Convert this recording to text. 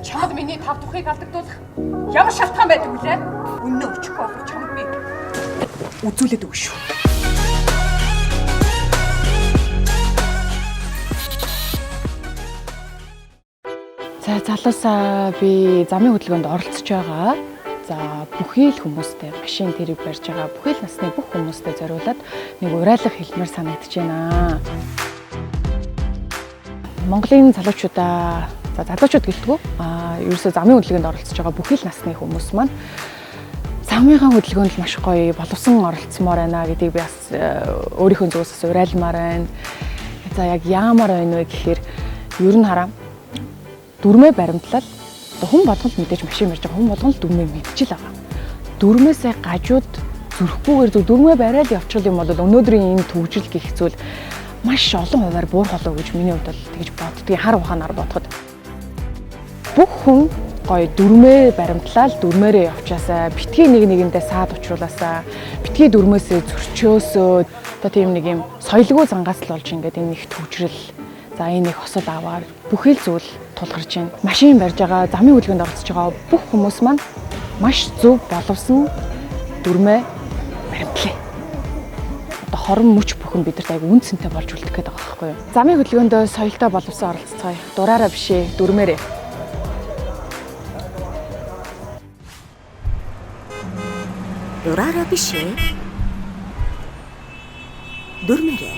Чамд миний тав тухыг алдагдуулах ямар шалтгаан байдаг вүлээ? Үннээ өчөхгүй болох чамд би үзүүлээд өгнө шүү. За залуусаа, би замын хөдөлгөөнд оролцож байгаа. За, бүхий л хүмүүстэй, машин тэрэг барьж байгаа бүхий л насны бүх хүмүүстэй зориулаад нэг уриалга хэлмээр санагдаж байна. Монголын залуучуудаа, за, залуучууд гэлтгүү, ерөөсөө замын хөдөлгөөнд оролцож байгаа бүхий л насны хүмүүс маань замынхаа хөдөлгөөнд л маш гоё боловсон оролцмоор байна гэдгийг би бас өөрийнхөө зүгээс бас уриалмаар байна. За, яг яамаар байна вэ гэхээр ер нь хараа, дүрмээ баримтлал одоо хүн болгон л мэдээж машин барьж байгаа, хүн болгон л дүрмээ мэдчихэл байгаа. Дүрмээсээ гажууд зөрөхгүйгээр зөв дүрмээ бариад явчих юм бол өнөөдрийн энэ төвжил гих зүйл маш олон хувиар буур холоо гэж миний хувьд бол тэгж боддгийг, хар ухаанаар бодоход бүх хүн гоё дүрмээ баримтлал дүрмээрээ явчаасаа, битгий нэг нэгэндээ саад учруулаасаа, битгий дүрмээсээ зөрчөөсөө. Одоо тийм нэг юм соёлгүй зангаас л болж ингээд энэ их төвжрэл, за, энэ их хосол аваар бүхий л зүйл тулгарч байна. Машин барьж байгаа, замын хөдөлгөөнд оролцож байгаа бүх хүмүүс маань маш зөв боловсон дүрмээ баримтлаа. Одоо хорон мөч бүхэн бидэрт айгу үн цэнтэй болж үлдэх гээд байгаа байхгүй юу? Замын хөдөлгөөндөө соёлтой боловсон оролцоцгоё. Дураараа биш ээ, дүрмээрээ. Дураараа биш ээ. Дүрмээрээ.